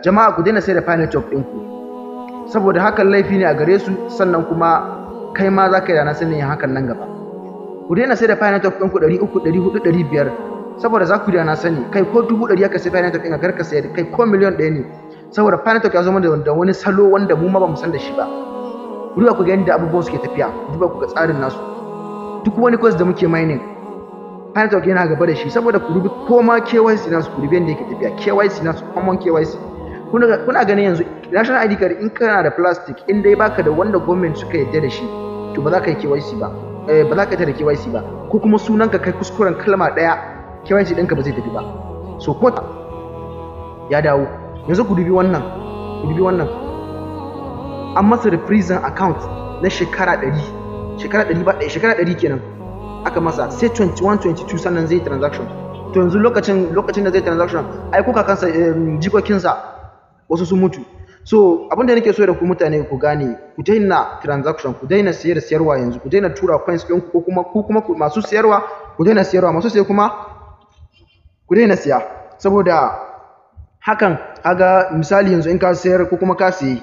Jama'a, ku daina sai da Pi Network ɗinku, saboda hakan laifi ne a gare su, sannan kuma kai ma za ka yi da na sanin yin hakan nan gaba. Ku daina sai da Pi Network ɗinku 300, 400, 500, saboda za ku yi da na sani. Kai, ko 100,000 aka sai Pi Network ɗin, kar ka sayar. Kai, ko miliyan 1 ne, saboda Pi Network ya zama da wani salo wanda mu ma ba mu san da shi ba. Ku duba ku ga yadda abubuwan suke tafiya, ku duba ku ga tsarin nasu. Duk wani course da muke mining, Pi Network yana gaba da shi, saboda ku dubi ko ma KYC nasu, ku dubi yadda yake tafiya, KYC nasu, common KYC. Kuna ganin yanzu national ID card, in kana da plastic, in dai baka da wanda government suka yarda da shi, to ba za ka yi KYC ba, ba za ka yi da KYC ba, ko kuma sunanka kai kuskuren kalma ɗaya, KYC ɗinka ba zai tafi ba. So ko ya dawo yanzu, ku dubi wannan, ku dubi wannan, an masa refreezing account na shekara 100, shekara 100 ba ɗaya, shekara 100 kenan aka masa, sai 2122 sannan zai transaction. To yanzu lokacin da zai transaction, ai ko kakansa, jikokinsa wasu sun mutu. So abin da nake so da ku mutane ku gane, ku daina transaction, ku daina sayar da siyarwa yanzu, ku daina tura coins ɗinku, ko kuma ku kuma masu siyarwa ku daina siyarwa, masu siya kuma ku daina siya. Saboda hakan, kaga misali yanzu in ka sayar ko kuma ka siyi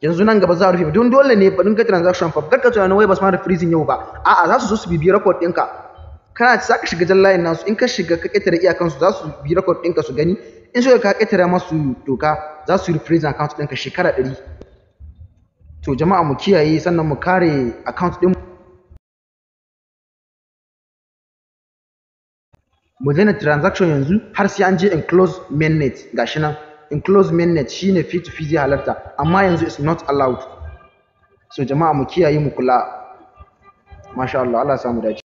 yanzu, nan gaba za a rufe, don dole ne ba dinga transaction fa. Kar ka tunanin wai ba su ma da freezing yau ba. A'a, za su zo su bibiyi record ɗinka. Kana za ka shiga jan layin nasu, in ka shiga ka ƙetare iyakansu, za su bi record ɗinka su gani. In suka ka ƙetare masu doka, za su yi freezing account ɗinka shekara 100. To jama'a, mu kiyaye, sannan mu kare account ɗin mu. Daina transaction yanzu har sai an je enclose mainnet. Gashi nan, enclose mainnet shine P2P zai halarta, amma yanzu is not allowed. So jama'a, mu kiyaye, mu kula. Masha Allah, Allah ya samu dace.